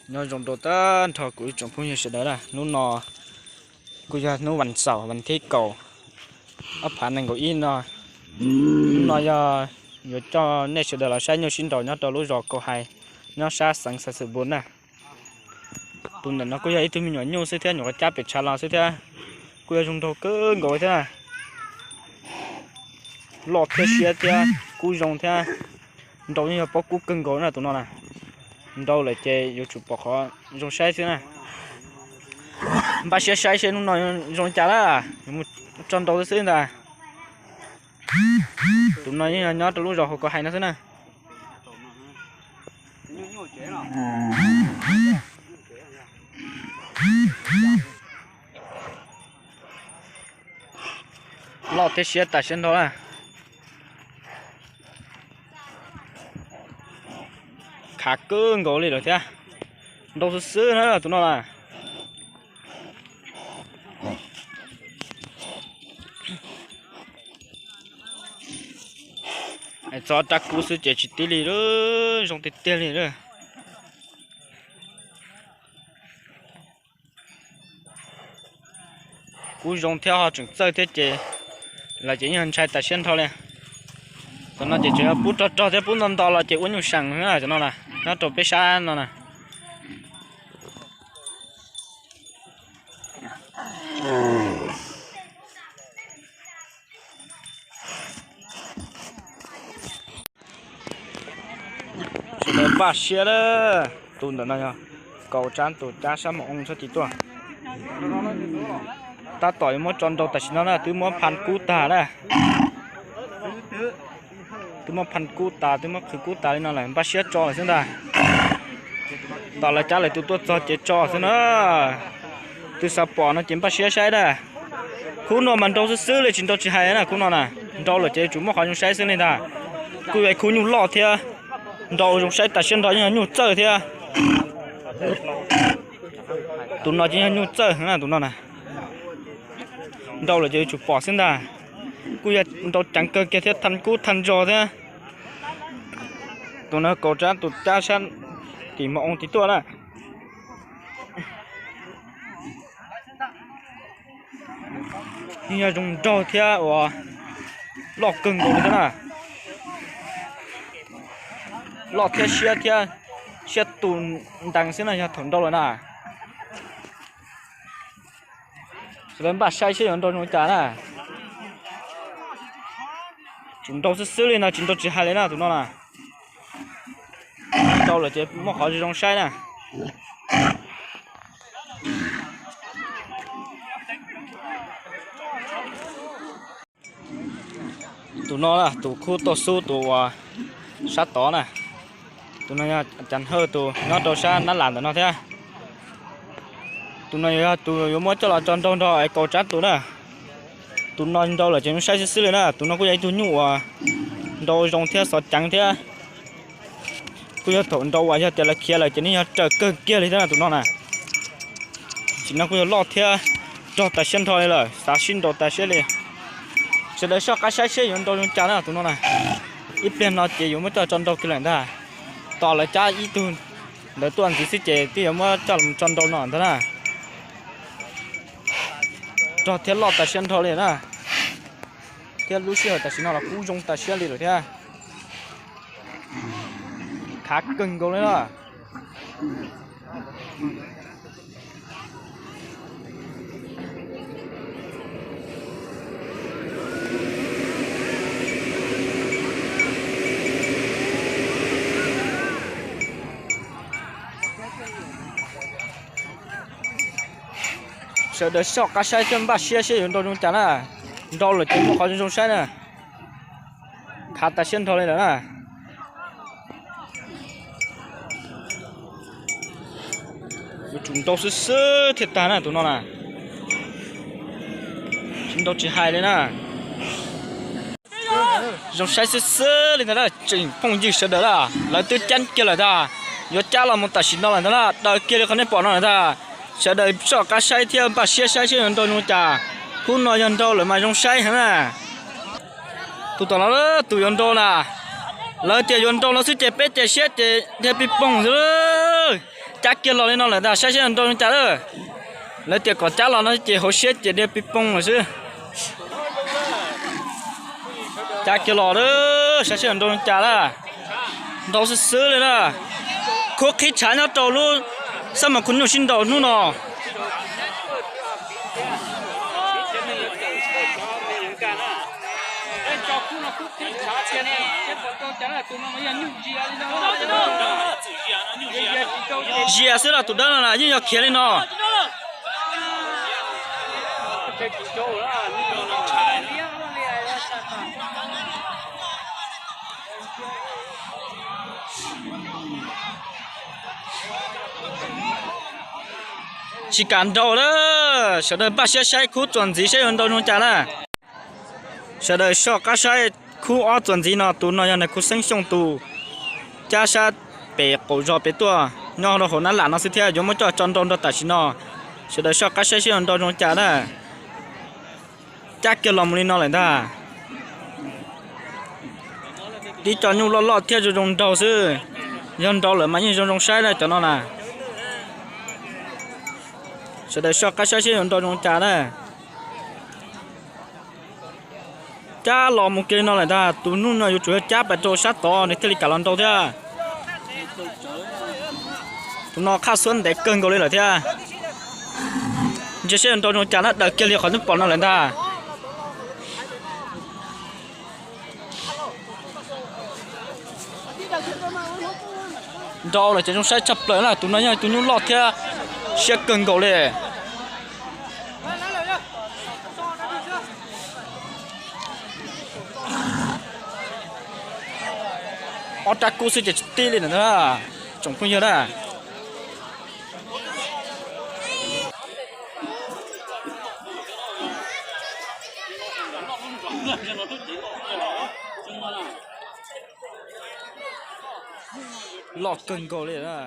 Nyob zoo rau tag nrho kuv ib tsoom phooj ywg sawv daws na, hnub no kuj yog hnub vas xaum vas thib kaum, ob phav nees nkaum ib no. Hnub no yog yuav coj nej sawv daws los saib nyuj sib nraus nyob rau lub zos Kaus Hais, nyob sab xeev Xais Xwm Npus na. Tus ntawm no kuj yog ib tug me nyuam nyuj xwb thiab, nyuam qhuav cab pem tshav los xwb thiab, kuj yog zoo nraug kawg nkaus thiab. Loj thiab siab thiab kub zoo thiab, nrau yeej yog pob kub kawg nkaus na tus no na. Nrau lawm ces yuav tsum pom qhov zoo saib xwb na. Npaj siab saib seb hnub no zoo li cas na, yuav mus tso nrau xwb ntag. Tus no yeej yog nyob rau lub zos hauv Kaus Hais no xwb na. Loj thiab siab tas siab nrau na. Khav kawg nkaus li lawm thiab. Nrau xwb xwb na tus no na. Txog rab kub xwb ces tsis tib li, zoo tiag tiag li. Kub zoo thiab ho tseem txawj thiab ces lawv ces yeej ntshai tas siab nrho li. Cov no ces tseem yog pub rog rog thiab pub nto nto los ces ua nyuj seem na cov no na, nyob rau peb sab no na. Sawv daws npaj siab lawm, tus ntawm no yog Kaus Tsab tus cab sab Moo Oo sab tid tuaj. Tab tom yuav muab tso nrau tam sim no na, twb muab phan kub tag na. Twb muab phan kub tas, twb muab qhwv kub tas li no lawm, npaj siab tso lawm xwb ntag. Tom lawv cab lawv tus tuaj txog ces tso xwb na. Twb xav pom no ces npaj siab saib na. Khub no mas nrau xwb xwb li, tsis nrau tsis hais na khub no na. Nrau lawm ces yuav tsum muaj qhov zoo saib xwb li ntag. Kuj yog khub nyuj loj thiab, nrau zoo saib tas siab nrho, yeej yog nyuj txawj thiab. Tus no ces yog nyuj txawj na tus no na. Nrau lawm ces yuav tsum pom xwb ntag. Kuj yog nrau ceev kawg kiag thiab, thaj kub thaj nro thiab. Tus no Kaus Tsab tus cab sab tim Moo Oo tid tuaj na. Yeej yog zoo nraug thiab uas loj kawg nkaus li thiab na. Loj thiab siab thiab, siab tus ntees xwb na yog thaum nrau lawm na. Sawv daws npaj saib seb yuav nrau zoo li cas na. Tseem nrau xwb xwb li no, tsis nrau tsis hais li na tus no na. Nrau lawm ces muaj qhov zoo saib na. Tus no tus khub toj xub tus uas sab tod na. Tus no yog Cas Hawj tus nyob rau sab Nab Las ntawm no thiab. Tus no yog tus yuav muab coj los tso nraug nrog Kaus Tsab tus na. Tus no nrau lawm ces zoo saib xwb xwb li na. Tus no kuj yog ib tug nyuj uas nrau zoo thiab xov ceev thiab. Kuj yog thaum nrau uas yog tias lawv khiav lawm ces nws yog raws kawg kiag li thiab na tus no na. Tam sim no kuj yog loj thiab rog tas siab nrho li lawm, xav sib nrau tas siab li. Sawv daws soj qab saib seb yuav nrau zoo cas na tus no na. Ib pliag no ces yuav muab coj tso nrau kiag lawm ntag. Tos lawv cab ib tug ntawd tuaj ntxiv xwb ces twb yuav muab coj tso nrau no ntag na. Rog thiab loj tas siab nrho li na. Thiab lub sij hawm tam sim no los kuj zoo tas siab li lawm thiab. Khav kawg nkaus li na. Sawv daws soj qab saib thiab npaj siab seb yuav nrau zoo cas na. Nrau lawm ces muaj qhov zoo zoo saib na. Khav tas siab nrho li lawm na. Yuav tsum nrau xwb xwb thiaj tag na tus no na. Tsis nrau tsis hais li na. Zoo saib xwb xwb li ntag na tsoom phooj ywg sawv daws na. Lawv twb ceeb kiag lawm ntag. Yuav cab los mus tam sim no lawm ntag na, daws kiag li qhov nej pom no lawm ntag. Sawv daws soj qab saib thiab npaj siab saib seb yuav nrau zoo cas. Khub no yog nrau lawm mas zoo saib heev na. Tus tom no tus yuav nrau na. Lawv tias yuav nrau no xwb ces peb cia siab ces dhia pij poog xwb. Cab kiag los li no lawm ntag, saib seb yuav nrau zoo cas lawm. Lawv tias kom cab los no ces hauv siab ces dhia pis poo lawm xwb. Cab kiag los lawm, saib seb yuav nrau zoo cas na. Nrau xwb xwb li na. Khub qhib tshav nyob rau lub xab mas khu nyuj sib nraus hnub no. Zias xwb los tus dawb no na yeej yog khiav li no. Tsis kam nrau lawm, sawv daws npaj siab saib khub txuas ntxiv saib yuav nrau zoo cas na. Sawv daws soj qab saib khub ob txuas ntxiv no, tus no yog nais khu Xeeb Xyooj tus cab sab pem qaum zog pem tuaj nyob rau hauv nab lam no xwb thiab yuav muab coj tso nrau nrog tam sim no. Sawv daws soj qab saib seb yuav nrau zoo cas na. Cab kiag los mus li no lawm ntag. Tib co nyuj loj loj thiab zoo zoo nraug xwb. Yog nrau lawm mas yeej zoo zoo saib na cov no na. Sawv daws soj qab saib seb yuav nrau zoo cas na. Cab los mus kiag li no lawm ntag, tus nyuj no yuav tsum yog cab pais rau sab tod nws thiaj li kam los nrau thiab. Tus no qhaj xuab ntev kawg nkaus li lawm thiab. Ntsia seb yuav nrau zoo cas na, daws kiag li qhov nyuj pom no lawm ntag. Nrau lawm ces zoo saib tshaj plaws na, tus no yog tus nyuj loj thiab siab kawg nkaus li. Ob rab kub xwb ces tsis tib li na, tsoom phooj ywg na. Loj kawg nkaus li na.